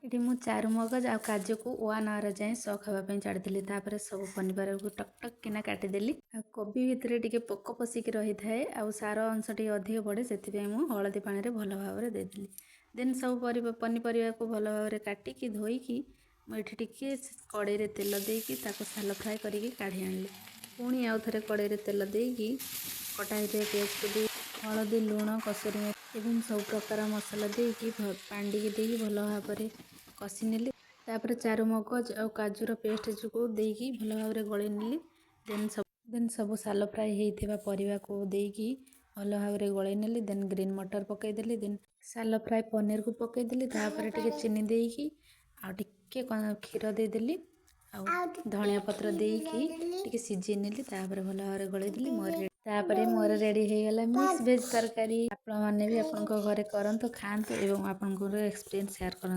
ଏଠି ମୁଁ ଚାରୁମଗଜ ଆଉ କାଜୁକୁ 1 ଆୱାର ଯାଏଁ ସୋକ୍ ହେବା ପାଇଁ ଛାଡ଼ିଥିଲି। ତାପରେ ସବୁ ପନିପରିବାକୁ ଟକ୍ ଟକ୍ କିନା କାଟିଦେଲି। ଆଉ କୋବି ଭିତରେ ଟିକେ ପୋକ ପଶିକି ରହିଥାଏ ଆଉ ସାର ଅଂଶ ଟିକେ ଅଧିକ ପଡ଼େ, ସେଥିପାଇଁ ମୁଁ ହଳଦୀ ପାଣିରେ ଭଲ ଭାବରେ ଦେଇଦେଲି। ଦେନ୍ ସବୁ ପନିପରିବାକୁ ଭଲ ଭାବରେ କାଟିକି ଧୋଇକି ମୁଁ ଏଠି ଟିକେ କଡ଼େଇରେ ତେଲ ଦେଇକି ତାକୁ ସାଲୋ ଫ୍ରାଏ କରିକି କାଢ଼ି ଆଣିଲି। ପୁଣି ଆଉ ଥରେ କଡ଼େଇରେ ତେଲ ଦେଇକି କଟା ହେଇଥିବା ପିଆଜକୁ ଦେଇ ହଳଦୀ, ଲୁଣ, କସୁରୀ ମେଥି ଏବଂ ସବୁ ପ୍ରକାର ମସଲା ଦେଇକି ପାଣି ଟିକେ ଦେଇକି ଭଲ ଭାବରେ କଷି ନେଲି। ତାପରେ ଚାରୁମଗଜ ଆଉ କାଜୁର ପେଷ୍ଟ ଯୋଗୁ ଦେଇକି ଭଲ ଭାବରେ ଗୋଳେଇ ନେଲି। ଦେନ୍ ସବୁ ସାଲୋ ଫ୍ରାଏ ହେଇଥିବା ପରିବାକୁ ଦେଇକି ଭଲ ଭାବରେ ଗୋଳେଇ ନେଲି। ଦେନ୍ ଗ୍ରୀନ୍ ମଟର ପକାଇଦେଲି। ଦେନ୍ ସାଲୋ ଫ୍ରାଏ ପନିରକୁ ପକାଇଦେଲି। ତାପରେ ଟିକେ ଚିନି ଦେଇକି ଆଉ ଟିକେ କ୍ଷୀର ଦେଇଦେଲି ଆଉ ଆଉ ଟିକେ ଧନିଆ ପତ୍ର କ୍ଷୀର ଦେଇକି ଦେଇଦେଲି। ଟିକେ ସିଝେଇ ନେଲି। ତାପରେ ଭଲ ଭାବରେ ଗୋଳେଇ ଦେଲି। ମୋର ତାପରେ ମୋର ରେଡ଼ି ହେଇଗଲା ମିକ୍ସ ଭେଜ୍ ତରକାରୀ। ଆପଣମାନେ ବି ଆପଣଙ୍କ ଘରେ କରନ୍ତୁ, ଖାଆନ୍ତୁ ଏବଂ ଆପଣଙ୍କର ଏକ୍ସପିରିଏନ୍ସ ସେୟାର କରନ୍ତୁ।